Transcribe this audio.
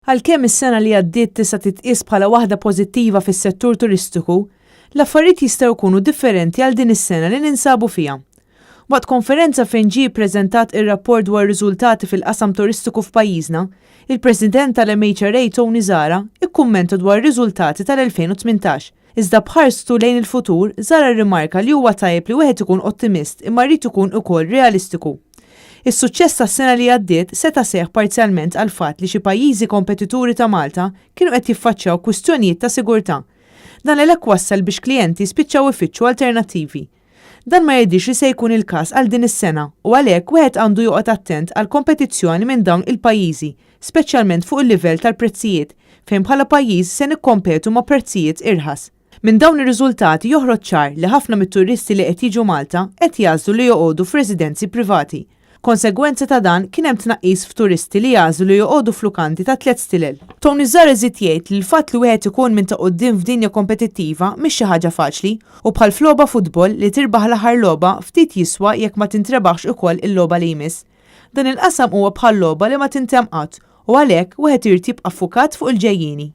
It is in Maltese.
Għalkemm is-sena li għaddiet tista' titqies bħala waħda pożittiva fis-settur turistiku, l-affarijiet jistgħu jkunu differenti għal din is-sena li ninsabu fiha. Waqt konferenza fejn ġie ppreżentat ir-rapport dwar riżultati fil-qasam turistiku f'pajjiżna, il-President tal-MHRA Tony Zahra ikkummenta dwar ir-riżultati tal-2018. Iżda b'ħarstu lejn il-futur, Zahra rrimarka li huwa tajjeb li wieħed ikun ottimist imma jrid ikun ukoll realistiku. Is-suċċess tas-sena li għaddiet seta' seħħ parzjalment għall-fatt li xi pajjiżi kompetituri ta' Malta kienu qed jiffaċċjaw kwistjonijiet ta' sigurtà. Dan għalhekk wassal biex klijenti spiċċaw ifittxu alternattivi. Dan ma jidhirx li se jkun il-każ għal din is-sena u għalhekk wieħed għandu joqgħod attent għall-kompetizzjoni minn dawn il-pajjiżi, speċjalment fuq il-livell tal-prezzijiet, fejn bħala pajjiż se nikkompetu ma' prezzijiet irħas. Minn dawn ir-riżultati joħroġ ċar li ħafna mit-turisti li qed jiġu Malta qed jagħżlu li joqogħdu f'residenzi privati. Konsegwenza ta' dan kien hemm tnaqqis f'turisti li jagħżlu li joqogħdu f'lukandi ta' tlett stilel. Tony Zahra żied jgħid li l-fatt li wieħed ikun minn ta' quddiem f'dinja kompetittiva mhix xi ħaġa faċli u bħal f'logħba futbol li tirbaħ l-aħħar logħba ftit jiswa jekk ma tintrebaħx ukoll il-logħba li jmiss. Dan il-qasam huwa bħal logħba li ma tintemm qatt u għalhekk wieħed irid jibqa' ffukat fuq il-ġejjieni.